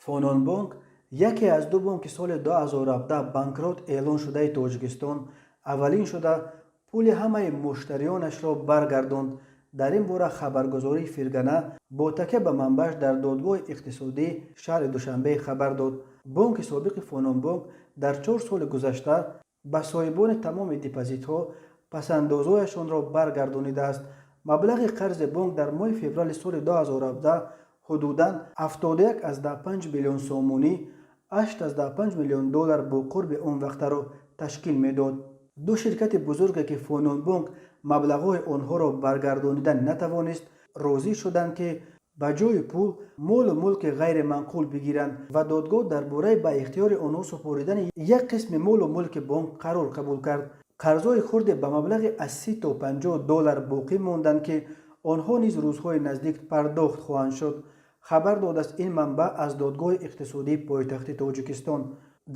Фононбонк, яке аз ду бонки соли 2017 банкрот эълон шудаи Тоҷикистон, аввалин шуда пули ҳамаи муштариёнашро баргардонд. Дар ин бора хабаргузории Фиргана бо такя ба манбааш дар додгоҳи иқтисодии шаҳри Душанбе хабар дод. Бонки собиқи Фононбонк дар 4 соли гузашта ба соҳибони тамоми депозитҳо пасандозҳояшонро баргардонидааст. Маблағи қарзи бонк дар моҳи феврали соли 2017 ҳудудан 71,5 миллион сомонӣ, 8,5 миллион доллар бо қурби он вақтаро ташкил медод. Ду ширкати бузурге, ки Фононбонк маблағҳои онҳоро баргардонида натавонист, розӣ шуданд, ки ба ҷои пул молу мулки ғайриманқул бигиранд ва додгоҳ дар бораи ба ихтиёри онҳо супоридани як қисми молу мулки бонк қарор қабул кард. Қарзҳои хурде ба маблағи аз 30 то 50 доллар боқӣ монданд, ки онҳо низ рӯзҳои наздик пардохт хоҳанд шуд, хабар додааст ин манбаъ аз додгоҳи иқтисодии пойтахти Тоҷикистон.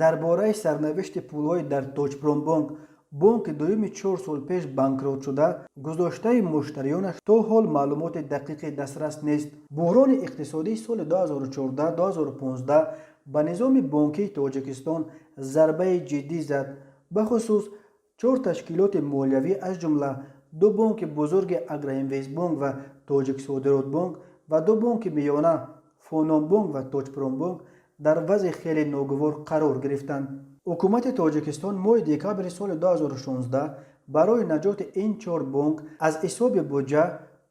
Дар бораи сарнавишти пулҳои дар Тоҷпромбонк, бонки дуюми 4 сол пеш банкрот шуда, гузоштаи муштариёнаш то ҳол маълумоти дақиқе дастрас нест. Буҳрони иқтисодии соли 2014-2015 ба низоми бонкии Тоҷикистон зарбаи ҷиддӣ зад. Бахусус чор ташкилоти молиявӣ, аз ҷумла ду бонки бузурги Агроинвестбонк ва Тоҷиксодиротбонк ва ду бонки миёна, Фононбонк ва Тоҷпромбонк, дар вазъи хеле ногувор қарор гирифтанд. Ҳукумати Тоҷикистон моҳи декабри соли 2016 барои наҷоти ин чор бонк аз ҳисоби буҷа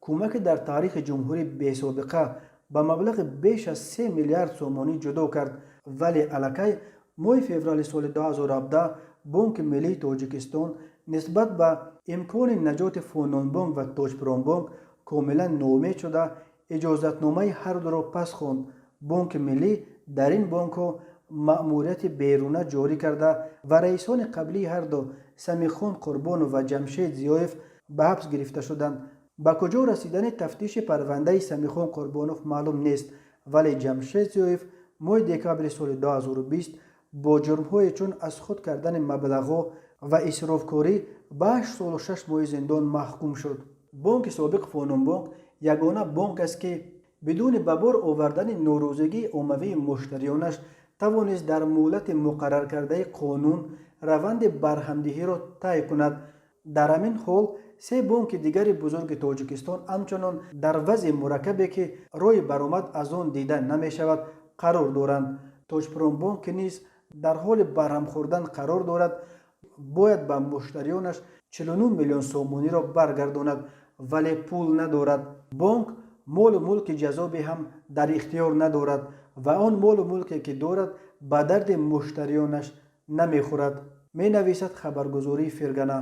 кӯмаки дар таърихи ҷумҳурӣ бесобиқа ба маблағи беш аз 3 миллиард сомонӣ ҷудо кард. Вале аллакай моҳи феврали соли 2017 Бонки миллии Тоҷикистон нисбат ба имкони наҷоти Фононбонк ва Тоҷпромбонк комилан ноумед шуда, иҷозатномаи ҳардуро пас хонд. Бонки миллӣ дар ин бонкҳо маъмурияти беруна ҷорӣ карда ва раисони қаблии ҳарду, Самихон Қурбонов ва Ҷамшед Зиёев, ба ҳабс гирифта шуданд. Ба куҷо расидани тафтиши парвандаи Самихон Қурбонов маълум нест, вале Ҷамшед Зиёев моҳи декабри соли 2020 бо ҷурмҳое чун аз худ кардани маблағҳо ва исрофкорӣ ба 8 солу 6 моҳи зиндон маҳкум шуд. Бонки собиқ Фононбонк ягона бонк аст, ки бидуни ба бор овардани норозигии оммавии муштариёнаш тавонист дар муҳлати муқарраркардаи қонун раванди барҳамдиҳиро тай кунад. Дар ҳамин ҳол се бонки дигари бузурги Тоҷикистон ҳамчунон дар вазъи мураккабе, ки роҳи баромад аз он дида намешавад, қарор доранд. Тоҷпромбонк, ки низ дар ҳоли барҳам хӯрдан қарор дорад, бояд ба муштариёнаш 49 миллион сомониро баргардонад, вале пул надорад. Бонк молу мулки ҷаззобе ҳам дар ихтиёр надорад ва он молу мулке, ки дорад, ба дарди муштариёнаш намехӯрад, менависад хабаргузории Фиргана.